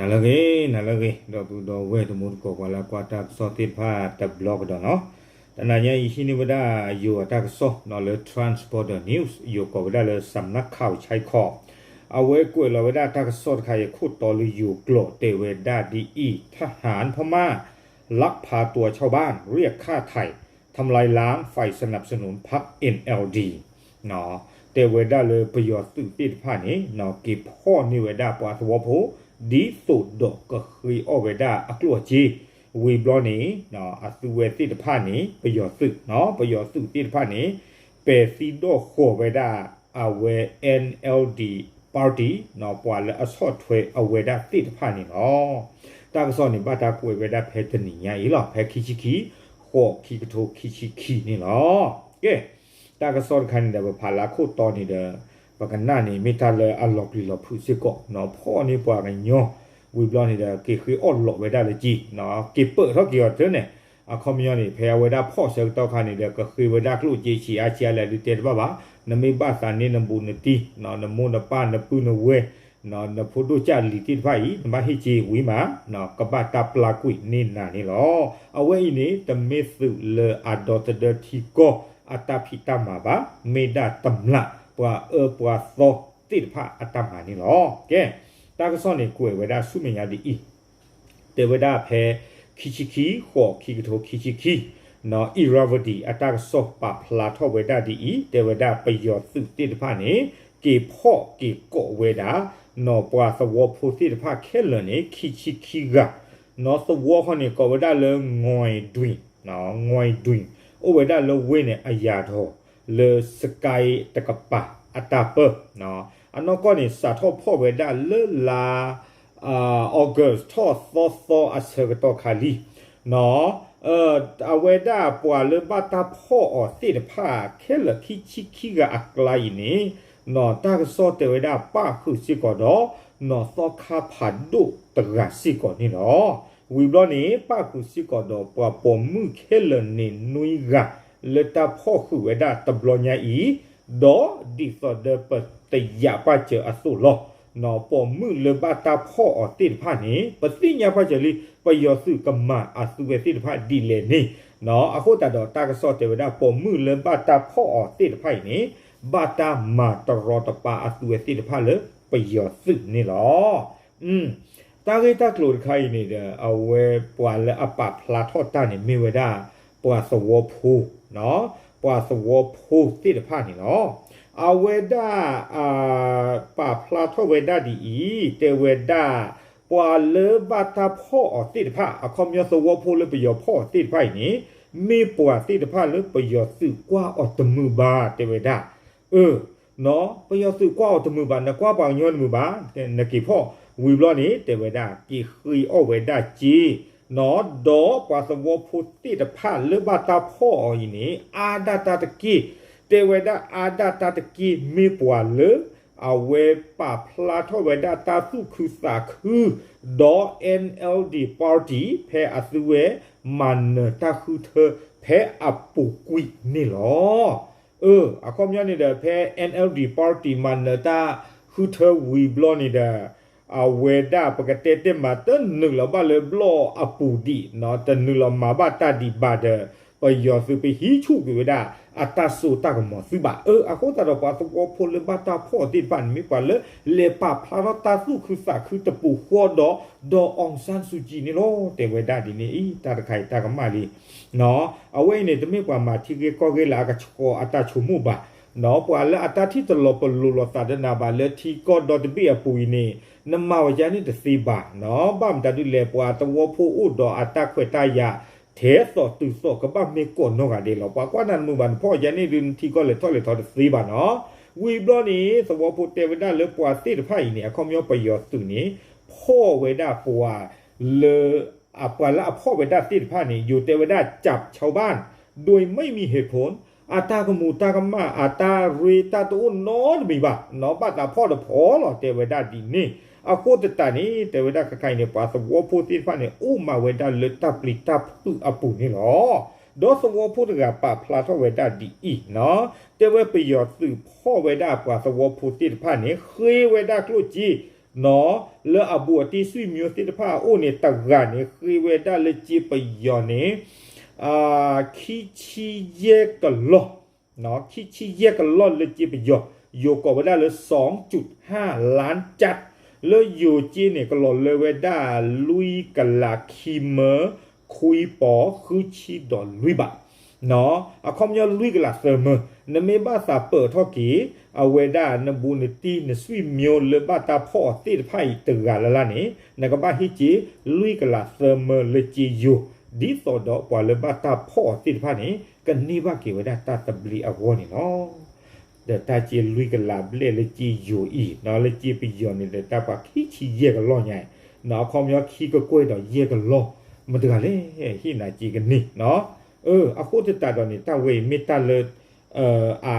နၤလၢအဂ့ၤ နၤလၢအဂ့ၤ ဒီပုၢ်ဒီဝဲၢ်တံၤသကိး ပှၤလၢအကွၢ်တၢ်ကစီၣ်သ့ၣ်တဖၣ်တဘျီကဒီးနီၤ, တနၤညါအံၤဟံးန့ၢ်ဝဲဒၣ်ယိၤအတၢ်ကစီၣ်နီၤ လၢ Transporter News ယိၤကိးဝဲဒၣ်လၢ สำนักข่าวชายขอบ အဝဲကွဲးလီၤဝဲဒၣ်တၢ်ကစီၣ်တခါအံၤခိၣ်တီလၢယိၤကျိာ်တဲဝဲဒၣ်ဒ်အံၤ ทหารพม่าลักพาตัวชาวบ้าน เรียกฆ่าไถ่ ทำลายล้างฝ่ายสนับสนุนพรรค เอ็นแอลดี တဲဝဲဒၣ်လၢပယီၤသုးသ့ၣ်တဖၣ်န့ၣ် က့ၤဖီၣ်န့ၢ်ဝဲဒၣ်ပှၤသဝီဖိ ဒ်သိးဒီးကဃ့အီၣ်ဝဲဒၣ်အကျိၣ်အစ့, ဝံၤဘျီန့ၣ် အသုဝဲသ့ၣ်တဖၣ်န့ၣ် ပယီၤသုး ပယီၤသုးသ့ၣ်တဖၣ်န့ၣ် ပဲာ်သံဒီၣ်ဃီၤဝဲဒၣ် အဝဲ NLD Party ပှၤလၢအဆီၣ်ထွဲအဝဲဒၣ်သ့ၣ်တဖၣ်န့ၣ်လီၤ. တၢ်ကစီၣ်န့ၣ် ဘၣ်တၢ်ကွဲးဝဲဒၣ်ဖဲတနံၤညါအံၤလီၤ, ဖဲခံဆံခံ ဃိး ခံကထိခံဆံခံန့ၣ်လီၤ. ကဲ, တၢ်ကစီၣ်တခါန့ၣ်ဒီး ပဖးလၢအခိၣ်တီန့ၣ်ဒီး ပကနၣ်န့ၣ် မ့ၢ်တၢ်လၢအလီၤပျံၤလီၤဖုးစ့ၢ်ကီး, ဖီၣ်န့ၢ်ပှၤကညီ, ဝံၤဘျီန့ၣ်ဒီး က့ၤဃ့အီၣ်လီၤဝဲဒၣ်လၢက့, က့ၤပၢၢ်ထီၣ်က့ၤအီၤတၢ်န့ၣ်, အခီပညီန့ၣ် ဖဲအဝဲဒၣ်ဖီၣ်ဆၢကတီၢ်ခါန့ၣ်ဒီး ကဃ့ဝဲဒၣ်ကျိၣ်စ့ဆံးအါဆံးအါလဲၣ်ဒုးတဲတဘၣ်ဘၣ်, နမ့ၢ်ဘၣ်သးန့ၢ်နဘူးနတံၢ်, နမိၢ်နပၢ်နပုၢ်နဝဲၢ် နဖိဒိၣ်ကၢ်လံၤသ့ၣ်တဖၣ်အံၤ နဘၣ်ဟ့ၣ်က့ၤဝံၤမး, ကဘၣ်တၢ်ပျၢ်ကွံာ်န့ၢ်နၤန့ၣ်လီၤ. အဝဲအံၤန့ၣ် တမ့ၢ်သုးလၢအဒီသဒၢထံကီၢ်အတၢ်ဖံးတၢ်မၤဘၣ်, မ့ၢ်ဒၣ်တမျးပှၤအၢပှၤသီသ့ၣ်တဖၣ်အတၢ်မၤန့ၣ်လီၤ. ကဲ, တၢ်ကစီၣ်န့ၣ်ကွဲးဝဲဒၣ်ဆူမဲာ်ညါဒ်အံၤ, တဲဝဲဒၣ်ဖဲ ခံဆံခံ ဃိး ခံကထိခံဆံခံ Irrawaddy အတၢ်ကစီၣ်ပာ်ဖျါထီၣ်ဝဲဒၣ်ဒ်အံၤ, တဲဝဲဒၣ်ပယီၤသုးသ့ၣ်တဖၣ်န့ၣ် က့ၤဖီၣ်က့ၤကိးဝဲဒၣ် နီၢ်ပှၤသဝီဖိသ့ၣ်တဖၣ်ခဲလၢာ်န့ၣ် ခံဆံခံဂၤ, နီၢ်သဝီဃီန့ၣ် ကိးဝဲဒၣ်လၢ ငွေတွင်း, ငွေတွင်း အိၣ်ဝဲဒၣ်လၢဝ့ၢ်န့ၣ် အယၤထီၣ် လၢစကဲတကပၤအတၢ်ပၢ, အနီၢ်ကီၢ်န့ၣ် စးထီၣ်ဖီၣ်ဝဲဒၣ်လၢလါ August ထီၣ်သီသီအဆၢကတီၢ်ခါလံ, အဝဲဒၣ်ပှၤလၢဘၣ်တၢ်ဖီၣ်အီၤသ့ၣ်တဖၣ်ခဲလၢာ်ခံဆံခံဂၤအကျါအံၤန့ၣ်, တၢ်ကစီၣ်တဲဝဲဒၣ်ပၣ်ဃုာ်စ့ၢ်ကီးဒီး နီၢ်သီခါဖးဒိၣ်တဂၤစ့ၢ်ကီးန့ၣ်လီၤ. ဝံၤဘျီန့ၣ် ပၣ်ဃုာ်စ့ၢ်ကီးဒီးပှၤပိာ်မုၣ်ခဲလၢာ်န့ၣ်နွံဂၤ လၢတၢ်ဖီၣ်ဃုာ်ဝဲဒၣ်တဘျီညါအံၤ, ဒီးဒ်သိးဒီးပတယာ်ပာ်စၢၤအသိးလီၤ. ပိာ်မုၣ်လၢဘၣ်တၢ်ဖီၣ်အီၤသ့ၣ်တဖၣ်န့ၣ် ပသ့ၣ်ညါပာ်စၢၤလံ ပယီၤသုးကမၤအသုဝဲသ့ၣ်တဖၣ်ဒ်လဲၣ်န့ၣ်, အဃိသတးဒီးတၢ်ကစီၣ်တဲဝဲဒၣ်ပိာ်မုၣ်လၢဘၣ်တၢ်ဖီၣ်အီၤသ့ၣ်တဖၣ်အံၤန့ၣ် ဘၣ်တၢ်မၤတရီတပါအသုဝဲသ့ၣ်တဖၣ်လၢပယီၤသုးန့ၣ်လီၤ. တၢ်ဂ့ၢ်တၢ်ကျိၤတခါအံၤန့ၣ်ဒီး အဝဲပှၤလၢအပာ်ဖျါထီၣ်တၢ်န့ၣ် မ့ၢ်ဝဲဒၣ် ပှၤသဝီဖိ, ပှၤသဝီဖိသ့ၣ်တဖၣ်န့ၣ်လီၤ. အဝဲဒၣ် ပာ်ဖျါထီၣ်ဝဲဒၣ်ဒ်အံၤ, တဲဝဲဒၣ် ပှၤလၢဘၣ်တၢ်ဖီၣ်အီၤသ့ၣ်တဖၣ် အခီပညီသဝီဖိလၢပယီၤဖီၣ်အီၤသ့ၣ်တဖၣ်အံၤန့ၣ် မ့ၢ်ပှၤသ့ၣ်တဖၣ်လၢပယီၤသုးကွၢ်အီၤတမုာ်ဘၣ် တဲဝဲဒၣ် အၢ ပယီၤသုးကွၢ်အီၤတမုာ်ဘၣ်, နကွၢ်ပှၤကညီတမုာ်ဘၣ်, နက့ၤဖီၣ်ဝံၤဘျီန့ၣ် တဲဝဲဒၣ် က့ၤဃ့အီၣ်ဝဲဒၣ်စ့, ဒီးပှၤသဝီဖိသ့ၣ်တဖၣ်လၢဘၣ်တၢ်ဖီၣ်အီၤအံၤန့ၣ် အါဒၣ်တၢ်တက့ၢ်, တဲဝဲဒၣ်အါဒၣ်တၢ်တက့ၢ် မ့ၢ်ပှၤလၢ အဝဲပာ်ဖျါထီၣ်ဝဲဒၣ်တၢ်သူၣ်ခုသးခု ဒီး NLD Party ဖဲအသုဝဲမၤနၢၤတၢ်ဃုထၢဖဲအပူၤကွံာ်န့ၣ်လီၤ. အၢ အခီပညီန့ၣ်ဒီး ဖဲ NLD Party မၤနၢၤတၢ်ဃုထၢဝံၤဘျီန့ၣ်ဒီး အဝဲဒၣ်ပကတဲတဲမး တနုာ်လီၤဘၣ်လၢဘျီၣ်အပူၤဒံး, တနုာ်လီၤမၤဘၣ်တၢ်ဒံးဘၣ်ဒီး ပယီၤသုးပဟံးဆူၣ်ကွံာ်ဝဲဒၣ် အတၢ်စိတၢ်ကမီၤသုဘၣ်. အၢ အဃိသတးဒီးပှၤသဝီဖိလၢဘၣ်တၢ်ဖီၣ်သ့ၣ်တဖၣ်န့ၣ် မ့ၢ်ပှၤလၢလဲၤပာ်ဖျါထီၣ်တၢ်သူၣ်ခုသးခုတပူၤဃီဒီး ဒေါ်အောင်ဆန်းစုကြည် န့ၣ်လီၤ. တဲဝဲဒၣ်ဒ်န့ၣ်အံၤ တၢ်တခါအံၤတၢ်ကမၣ်လံ အဝဲအံၤန့ၣ် တမ့ၢ်ပှၤမၤထံဂ့ၢ်ကီၢ်ဂ့ၢ်လၢအကဆှီအတၢ်ဆိကမိၣ်ဘၣ်, ပှၤလၢအတၢ်ထံၣ်တလီၤပလိာ်လိာ်သးဒီးနၤဘၣ်လၢထံကီၢ်ဒီတဘ့ၣ်အပူၤအံၤန့ၣ် နမၤဝဲဒ်န့ၣ်တသ့ဘၣ်, ဘၣ်မတၤဒ်လဲၣ် ပှၤသဝီဖိအိၣ်ဒီးအတၢ်ခွဲးတၢ်ယာ် ထဲသိးတုၤသိးကဘၣ်မ့ၢ်ကိးနီၢ်ဂၤဒဲးလီၤ. ပှၤကွၢ်နၤတမုာ်ဘၣ် နဖီၣ်ယၤန့ၣ်ဒုး နထံကီၢ်လဲၤထီၣ်လဲၤထီတသ့ဘၣ်နီၤ. ဝံၤဘျီန့ၣ် သဝီဖိတဲဝဲဒၣ်လၢပှၤသ့ၣ်တဖၣ်အံၤန့ၣ် အခီပညီပယီၤသုးန့ၣ် ဖီၣ်ဝဲဒၣ်ပှၤလၢ အပှၤလၢအဖီၣ်ဝဲဒၣ်သ့ၣ်တဖၣ်န့ၣ် ယိၤတဲဝဲဒၣ် จับชาวบ้านโดยไม่มีเหตุผล အတၢ်ကမူၤတၢ်ကမၣ် အတၢ်ရ့တၢ်တအိၣ်နီတမံၤဘၣ်နီၤ ဘၣ်သးဖီၣ်တဖီၣ်လီၤ တဲဝဲဒၣ်ဒ်န့ၣ်. အဃိသတးန့ၣ် တဲဝဲဒၣ်ခဲခါအံၤန့ၣ် ပှၤသဝီဖိသ့ၣ်တဖၣ်န့ၣ် အိၣ်မးဝဲဒၣ်လၢတၢ်ပျံၤတၢ်ဖုးအပူၤန့ၣ်လီၤ. ဒီးသဝီဖိတဂၤပာ်ဖျါထီၣ်ဝဲဒၣ်ဒ်အံၤနီၤ တဲဝဲပယီၤသုးဖီၣ်ဝဲဒၣ်ပှၤသဝီဖိသ့ၣ်တဖၣ်န့ၣ် ဃ့ဝဲဒၣ်ကျိၣ်စ့ နီၢ် လၢအဘူးအတံၢ်ဆွံမၠိသ့ၣ်တဖၣ်အအိၣ်န့ၣ် တဂၤန့ၣ် ဃ့ဝဲဒၣ်လၢစ့ပယီၤန့ၣ် ခံဆံယဲၢ်ကလီၢ်, ခံဆံယဲၢ်ကလီၢ်လၢစ့ပယီၤ, ယိၤကိးဝဲဒၣ်လၢ စီၤစုးဟၣ်လၢကၠၢ်, လၢယိၤစ့န့ၣ် ကလီၤလၢဝဲဒၣ် လွံၢ်ကလးခံမၢ ခွံပီၤ ဃုဆံဒီးလွံၢ်ဘး အခီပညီလွံၢ်ကလးသၢမၢ, နမ့ၢ်ဘၣ်သးပၢၢ်ထီၣ်က့ၤ အဝဲဒၣ်နဘူးနတံၢ်နဆွံမၠိလၢဘၣ်တၢ်ဖီၣ်အီၤသ့ၣ်တဖၣ်အံၤတဂၤလၢ်လၢ်န့ၣ် နကဘၣ်ဟ့ၣ်က့ၤလွံၢ်ကလးသၢမၢလၢစ့ယိၤ, ဒ်သိးဒီးပှၤလၢဘၣ်တၢ်ဖီၣ်အီၤသ့ၣ်တဖၣ်န့ၣ် ကန့ၢ်ဘၣ်က့ၤဝဲဒၣ်တၢ်သဘျ့အဂီၢ်န့ၣ်လီၤ. ဒီးတၢ်စ့လွံၢ်ကလးဘျဲၣ်လၢစ့ယိၤအံၤ လၢစ့ပယီၤန့ၣ်ဒီးတၢ်ပှၤခံဆံယဲၢ်ကလီၢ်ညါအံၤ, အခီပညီခံကကွဲၢ်ဒီးယဲၢ်ကလီၢ်, မတၤတဂၤလဲၣ် ဟ့ၣ်နၤစ့ကန့ၢ် အဃိသတးဒီးန့ၣ် တၢ်ဝဲအံၤမ့ၢ်တၢ်လၢ အ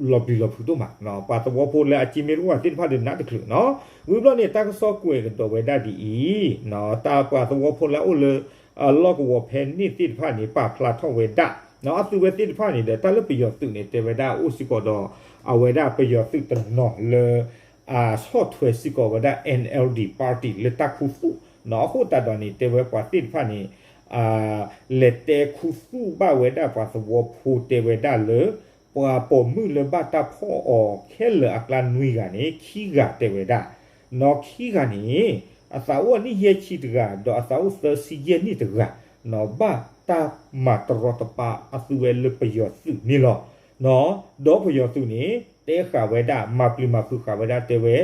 လီၤပျံၤလီၤဖုးဒိၣ်မး, ပှၤသဝီဖိလၢအစ့မ့ၢ်တအိၣ်ဘၣ်သ့ၣ်တဖၣ်ဒီးနးတချုးနီၤ, ဝံၤဘျီန့ၣ် တၢ်ကစီၣ်ကွဲးကဒီးဝဲဒၣ်ဒ်အံၤ, တၢ်ပှၤသဝီဖိလၢအအိၣ်လၢ လီၢ်ကဝီၤဖဲန့ၣ်သ့ၣ်တဖၣ်န့ၣ် ပာ်ဖျါထီၣ်ဝဲဒၣ် အသုဝဲသ့ၣ်တဖၣ်န့ၣ်ဒီး တၢ်လၢပယီၤသုးန့ၣ် တဲဝဲဒၣ်အိၣ်စ့ၢ်ကီးဒီး အဝဲဒၣ်ပယီၤသုးတနီၤလၢ အဆီၣ်ထွဲစ့ၢ်ကီးဝဲဒၣ် NLD party လၢတၢ်ခူသူၣ်, အဃိသတးဒီးန့ၣ် တဲဝဲပှၤသ့ၣ်တဖၣ်န့ၣ် လဲၤတဲခူသူၣ်ဘၣ်ဝဲဒၣ်ပှၤသဝီဖိတဲဝဲဒၣ်လၢ ပှၤပိာ်မုၣ်လၢဘၣ်တၢ်ဖီၣ်အီၤခဲလၢာ်အကျါနွံဂၤန့ၣ် ခံဂၤတဲဝဲဒၣ်, နီၢ် ခံဂၤန့ၣ် အသးအိၣ်အနံၣ်ယဲၢ်ဆံတဂၤ ဒီးအသးအိၣ်သၢဆံယဲၢ်နံၣ်တဂၤ, ဘၣ်တၢ်မၤတရီတပါအသုဝဲလၢပယီၤသုးန့ၣ်လီၤ. ဒီးပယီၤသုးန့ၣ် တဲဃာ်ဝဲဒၣ် မၤပျံၤမၤဖုးဃာ်ဝဲဒၣ်တဲဝဲ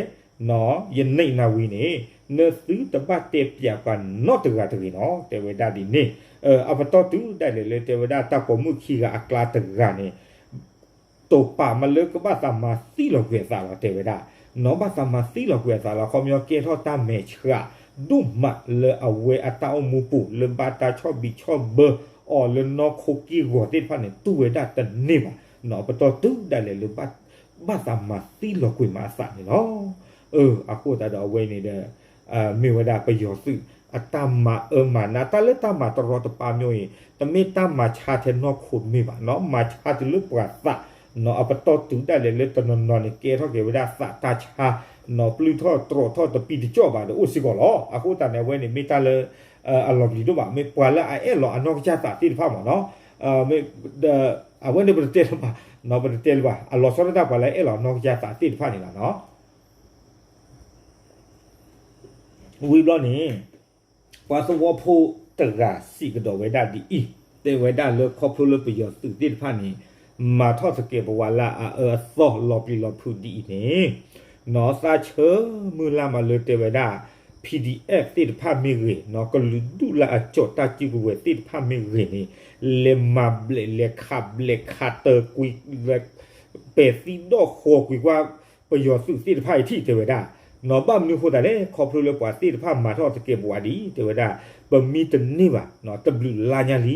ယန့ၢ်နၤဝံၤန့ၣ် နသုတဘၣ်တဲပျးပှၤနီတဂၤတဂ့ၤနီၤ တဲဝဲဒၣ်ဒ်န့ၣ်, အပတီၢ်တုၤဒၣ်လဲာ်လၢတဲဝဲဒၣ်တၢ်ပိာ်မုၣ်ခံဂၤအကျါတဂၤန့ၣ် တိာ်ပာ်မးလၢကဘၣ်သးမၤသံလီၤကွံာ်အသးလီၤ တဲဝဲဒၣ်, နီၢ်ဘၣ်သးမၤသံလီၤကွံာ်အသးလီၤ ခီပညီကဲထီၣ်တၢ်မဲာ်ဆှး ဒိၣ်မးလၢအဝဲအတၢ်အိၣ်မူပူၤ လၢဘၣ်တၢ်ဆီၣ်ဘံးဆီၣ်ဘၢအီၤလၢနီၢ်ခိက့ၢ်ဂီၤသ့ၣ်တဖၣ်န့ၣ် တူၢ်ဝဲဒၣ်တန့ၢ်ဘၣ်, နီၢ်ပတီၢ်တုၤဒၣ်လဲာ်လၢ ဘၣ်သးမၤသံလီၤကွံာ်မးအသးန့ၣ်လီၤ. အဃိသတးဒီးအဝဲန့ၣ်ဒီး မ့ၢ်ဝဲဒၣ်ပယီၤသုး အတၢ်မၤအၢမၤနး တၢ်လၢတၢ်မၤတရီတပါမ့ၢ်အံၤ တမ့ၢ်တၢ်မၤဆါထဲနီၢ်ခိတမ့ၢ်ဘၣ်, နီၢ်မၤဆါတုၤလၢပှၤသး, နီၢ်အပတီၢ်တုၤဒၣ်လဲာ်လၢတနီၤနီၤန့ၣ် ကဲထီၣ်က့ၤဝဲဒၣ်သးတၢ်ဆါ, နီၢ်ပျုၢ်ထီၣ်တြီးထီၣ်တပံတကၠီၣ်ဘၣ်ဒီးအိၣ်စ့ၢ်ကီးလီၤ. အဃိသတးန့ၣ် အဝဲန့ၣ်မ့ၢ်တၢ်လၢ အလီၤပျံၤဒိၣ်ဘၣ် မ့ၢ်ပှၤလၢအအဲၣ်လီၤအနီၢ်ကစၢ်သးသ့ၣ်တဖၣ်မ့ၢ်နီၢ် အဝဲန့ၣ်ပတတဲလၢၤဘၣ်, ပတတဲလၢၤဘၣ် အလီၤဆီဒၣ်တၢ်ပှၤလၢအအဲၣ်လီၤအနီၢ်ကစၢ်သးသ့ၣ်တဖၣ်န့ၣ်လီၤ. ဝံၤဘျီန့ၣ် ပှၤသဝီဖိတဂၤစံးကဒီးဝဲဒၣ်ဒ်အံၤ, တဲဝဲဒၣ်လၢခီဖျိလၢပယီၤသုးသ့ၣ်တဖၣ်န့ၣ် မၤထီၣ်သကဲးပဝးလၢအအၢအသီလီၤပျံၤလီၤဖုးဒ်အံၤန့ၣ်, နီၢ်သးဆၢမုၢ်လၢ်မးလၢတဲဝဲဒၣ် PDF သ့ၣ်တဖၣ်မ့ၢ်ဂ့ၤ, နီၢ်ကလုာ်ဒူၣ်လၢအကၠီၣ်တၢ်စုကဝဲၤသ့ၣ်တဖၣ်မ့ၢ်ဂ့ၤန့ၣ် လဲၤမၤဘျဲးလဲၤခးဘျဲးခးတၢၤကွံာ် ပဲာ်သံဒီၣ်ဃီၤကွံာ်ကွၢ် ပယီၤသုးသ့ၣ်တဖၣ်အံၤထံၣ်တဲဝဲဒၣ်, နီၢ်ဘၣ်မနုၤအဃိသတးလဲၣ် ခီဖျိလၢပှၤသ့ၣ်တဖၣ်မၤထီၣ်သကဲးပဝးဒ်အံၤ တဲဝဲဒၣ် ပမံတန့ၢ်ဘၣ် တဘျုးလါညါလံ,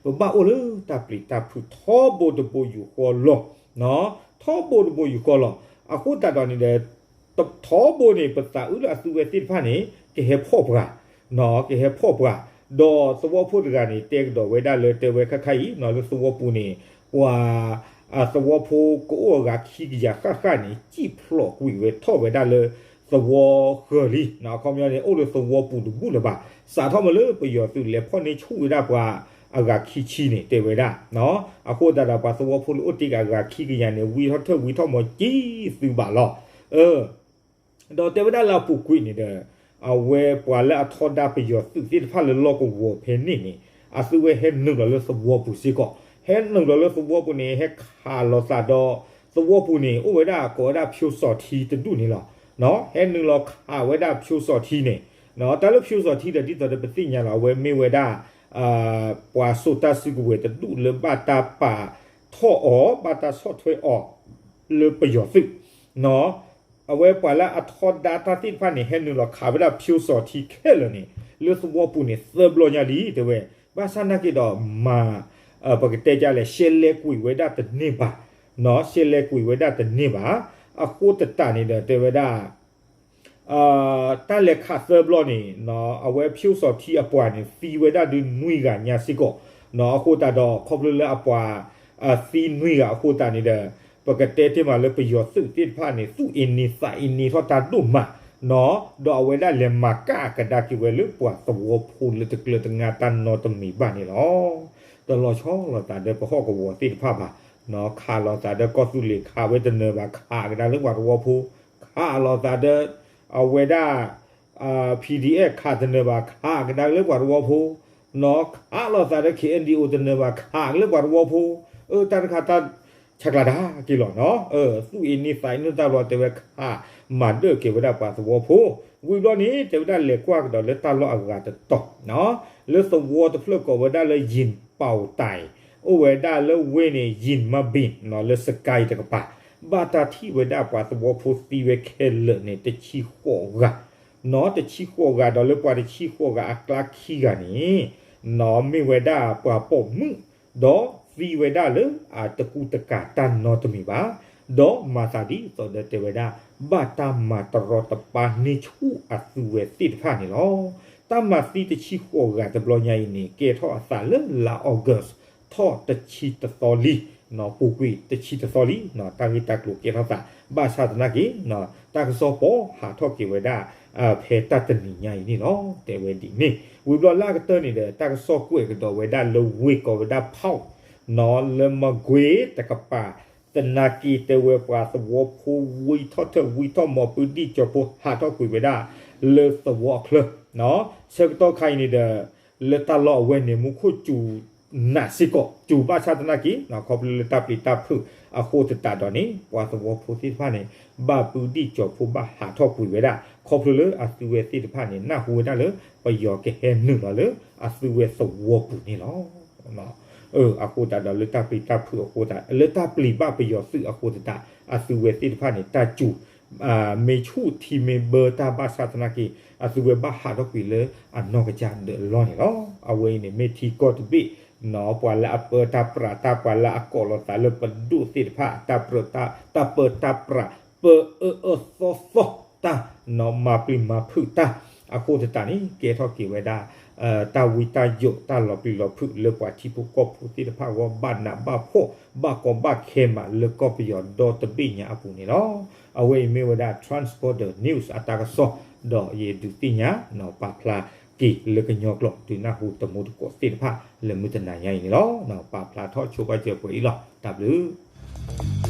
ပဘၣ်အိၣ်လၢတၢ်ပျံၤတၢ်ဖုးထီဘိတဘိယူၢ်ဃီလီၤ, ထီဘိတဘိယူၢ်ဃီလီၤ. အဃိသတးဒီးန့ၣ်ဒီး ထီဘိန့ၣ် ပသးအုးလၢအသုဝဲသ့ၣ်တဖၣ်န့ၣ် ကဟဲဖီၣ်ပှၤ ကဟဲဖီၣ်ပှၤ, ဒီးသဝီဖိတဂၤန့ၣ် တဲကဒီးဝဲဒၣ်လၢတဲဝဲခါခါအံၤ လၢသဝီပူၤန့ၣ် ပှၤ သဝီဖိကအိၣ်အဂၤခံကယၤဃၣ်ဃၣ်န့ၣ် စံၣ်ဖျိးကွံာ်ဝဲထီၣ်ဝဲဒၣ်လၢသဝီဃၢၤလံ, အခီပညီန့ၣ် အိၣ်လၢသဝီပူၤတဘူၣ်လၢၤဘၣ်, စးထီၣ်မးလၢပယီၤသုးလဲၤဖီၣ်န့ၢ်ဆူၣ်ဝဲဒၣ်ပှၤအဂၤခံဆံန့ၣ် တဲဝဲဒၣ်, အဃိသတးဒီးပှၤသဝီဖိလၢအိၣ်တ့ၢ်က့ၤအဂၤခံကယၤန့ၣ် ဝံထီၣ်ထၢၣ်ဝံထီၣ်မီၤကံသုဘၣ်လီၤ. ဒီးတဲဝဲဒၣ်လၢအပူၤကွံာ်န့ၣ်ဒီး အဝဲပှၤလၢအထီဒါပယီၤသုးသ့ၣ်တဖၣ်လၢလီၢ်ကဝီၤဖဲန့ၣ်န့ၣ် အသုဝဲဟဲနုာ်လီၤလၢသဝီပူၤစ့ၢ်ကီး, ဟဲနုာ်လီၤလၢသဝီပူၤန့ၣ် ဟဲခးလိာ်သးဒီး သဝီပူၤန့ၣ် အိၣ်ဝဲဒၣ်ကိးဝဲဒၣ်ဖၠိစီၤထံတဒူၣ်န့ၣ်လီၤ. ဟဲနုာ်လီၤခးဝဲဒၣ်ဖၠိစီၤထံန့ၣ်, တၢ်လၢဖၠိစီၤထံဒီး ဒ်သိးဒီးပသ့ၣ်ညါလီၤ အဝဲမ့ၢ်ဝဲဒၣ် ပှၤစိာ်တၢ်စုကဝဲၤတဒူၣ်လၢဘၣ်တၢ်ပာ်ထီၣ်အီၤ ဘၣ်တၢ်ဆီၣ်ထွဲအီၤ လၢပယီၤသုး, အဝဲပှၤလၢအထီဒါတၢ်သ့ၣ်တဖၣ်န့ၣ် ဟဲနုာ်လီၤခးဝဲဒၣ်ဖၠိစီၤထံခဲလၢာ်န့ၣ် လၢသဝီပူၤန့ၣ် သၢဘျီညါလံ တဲဝဲ, ဘၣ်ဆၣ်နာ်က့ဒီးမၤ ပကတဲဒ်လဲၣ် ရှဲလဲကွံာ်ဝဲဒၣ်တန့ၢ်ဘၣ်, ရှဲလဲကွံာ်ဝဲဒၣ်တန့ၢ်ဘၣ်, အဃိသတးန့ၣ်ဒီးတဲဝဲဒၣ် တၢ်လဲၤခးသၢဘျီန့ၣ် အဝဲဖၠိစီၤထံအပှၤန့ၣ် သံဝဲဒၣ်ဒုးနွံဂၤညါစ့ၢ်ကီး, အဃိသတးဒီးခီဖျိလၢအပှၤ သံနွံဂၤအဃိသတးန့ၣ်ဒီး ပကတဲတ့ၢ်မးလၢပယီၤသုးသ့ၣ်တဖၣ်န့ၣ် သူၣ်အ့န့သးအ့န့ထီၣ်တၢ်ဒိၣ်မး, ဒီးအဝဲဒၣ်လဲၤမၤကၣ်ကဒါက့ၤဝဲလၢပှၤသဝီဖိလၢတကျၢၤတငါတၢ်နီတမံၤဘၣ်န့ၣ်လီၤ. တလီၤဆီလိာ်သးဒီးပဟီၣ်ကဝီၤသ့ၣ်တဖၣ်ဘၣ်, ခးလိာ်သးဒီးကီၢ်သူလ့ၤခးဝဲတနၢၤဘၣ် ခးကဒါလၢပှၤသဝီဖိ, ခးလိာ်သးဒီး အဝဲဒၣ် PDF ခးတနၢၤဘၣ် ခးကဒါလၢပှၤသဝီဖိ, ခးလိာ်သးဒီး KNDO တနၢၤဘၣ် ခးကဒါလၢပှၤသဝီဖိ, အတၢ်တခါတၢ် ဆဲးကျိးတၢ်က့ၤလီၤနီၤ, သူၣ်အ့န့သးအ့န့တၢ်ဘျီတဲဝဲခး မၤဒၢၣ်က့ၤဝဲဒၣ်ပှၤသဝီဖိ, ဝံၤဘျီန့ၣ် တဲဝဲဒၣ်လဲၤကွၢ်ကဒီးလၢတၢ်လီၢ်အဂၤတတီၤ လၢသဝီတဖျၢၣ်ကိးဝဲဒၣ်လၢ ယံၣ်ပီၣ်တၢ်, အိၣ်ဝဲဒၣ်လၢဝ့ၢ်န့ၣ် ယံၣ်မဘ့ၣ်နီၤ လၢစကဲတကပၤ, ဘၣ်တၢ်ထံၣ်ဝဲဒၣ်ပှၤသဝီဖိသံဝဲခဲလၢာ်န့ၣ် တဆံဃိးဂၤ, နီၤ တဆံဃိးဂၤဒီးလၢပှၤတဆံဃိးဂၤအကျါခံဂၤန့ၣ် နီၤမ့ၢ်ဝဲဒၣ်ပှၤပိာ်မုၣ် ဒီးသံဝဲဒၣ်လၢအတကူတကၤတၢ်နီတမံၤဘၣ်, ဒီးမၤသးဒ်သိးဒီးတဲဝဲဒၣ် ဘၣ်တၢ်မၤတရီတပါန့ၢ်ဆူၣ်အသုဝဲသ့ၣ်တဖၣ်န့ၣ်လီၤ. တၢ်မၤသံတဆံဃိးဂၤတဘျီညါအံၤန့ၣ် ကဲထီၣ်အသးလၢလါ August ထီၣ်တဆံတသီလံ, ပူၤကွံာ်တဆံတသီလံ, တၢ်ဂ့ၢ်တၢ်ကျိၤကဲထီၣ်သး ဘၣ်ဆၣ်သနာ်က့ တၢ်ကစီၣ်ပိာ်ဟးထီၣ်က့ၤဝဲဒၣ် ဖဲတၢ်တနံၤညါအံၤန့ၣ်လီၤ. တဲဝဲဒ်န့ၣ် ဝံၤဘျီလၢအကတၢၢ်န့ၣ်ဒီး တၢ်ကစီၣ်ကွဲးကဒီးဝဲဒၣ်လၢဝ့ၢ်ကိးဝဲဒၣ်ဖီၣ် နီၤလၢမကွ့ၤတကပၤ, သနာ်က့တဲဝဲပှၤသဝီဖိဝံထီၣ်ထၢၣ်ဝံထီၣ်မီၤ ပုဒံၣ်ကၠီၤဖိဟးထီၣ်ကွံာ်ဝဲဒၣ် လၢသဝီအချၢ, ဆၢကတီၢ်ခါအံၤန့ၣ်ဒီး လၢတၢ်လီၢ်အဝဲန့ၣ် မူခိၣ်စူၤ နးစ့ၢ်ကီး စူၤဘၣ်ဆၣ်သနာ်က့ ခီဖျိလၢတၢ်ပျံၤတၢ်ဖုးအဃိသတးဒီးန့ၣ် ပှၤသဝီဖိသ့ၣ်တဖၣ်န့ၣ် ဘၣ်ပုဒံၣ်ကၠီၤဖိဘၣ်ဟးထီၣ်ကွံာ်ဝဲဒၣ် ခီဖျိလၢအသုဝဲသ့ၣ်တဖၣ်န့ၣ် နၢ်ဟူဝဲဒၣ်လၢ ပယီၤကဟဲနုာ်လီၤလၢအသုဝဲသဝီပူၤန့ၣ်လီၤ. အဃိသတးဒီးလၢတၢ်ပျံၤတၢ်ဖုးအဃိသတး လၢတၢ်ပျံၤဘၣ်ပယီၤသုးအဃိသတး အသုဝဲသ့ၣ်တဖၣ်န့ၣ် တၢ်စူၤ မ့ၢ်ဆူၣ်ထံမ့ၢ်ဘၢတၢ်ဘၣ်ဆၣ်သနာ်က့ အသုဝဲဘၣ်ဟးထီၣ်ကွံာ်လၢအနီၢ်ကစၢ်ဒၢးလီၢ်န့ၣ်လီၤ. အဝဲအံၤန့ၣ်မ့ၢ်ထံကီၢ်တဘ့ၣ် နီၤ ပှၤလၢအပၢတၢ်ပြးတၢ် ပှၤလၢအကိးလိာ်သးလၢပဒိၣ်သ့ၣ်တဖၣ် တၢ်ပြးတၢ် တၢ်ပၢတၢ်ပြး ပၢအၢအၢသီသီတၢ် နီၤ မၤပျံၤမၤဖုးတၢ် အဃိသတးန့ၣ် ကဲထီၣ်က့ၤဝဲဒၣ် တၢ်ဝံတၢ်ယိး တၢ်လီၤပျံၤလီၤဖုးလၢပှၤထံဖိကီၢ်ဖိသ့ၣ်တဖၣ်အဂီၢ် ဘၣ်နးဘၣ်ဖှီၣ် ဘၣ်ကီဘၣ်ခဲမးလၢကီၢ်ပယီၤဒီတဘ့ၣ်ညါအပူၤန့ၣ်လီၤ. အဝဲအံၤမ့ၢ်ဝဲဒၣ် Transborder News အတၢ်ကစီၣ် ဒီးယဒုးသ့ၣ်ညါ နီၤ ပာ်ဖျါက့ၤလၢကညီကျိာ် ဒုးနၢ်ဟူတမူတကိးသ့ၣ်တဖၣ်လၢမုၢ်တနၤညါအံၤန့ၣ်လီၤ. နီၤ ပာ်ဖျါထီၣ်ဆိပာ်စၢၤပှဲၤအံၤလီၤ. တၢ်ဘျုး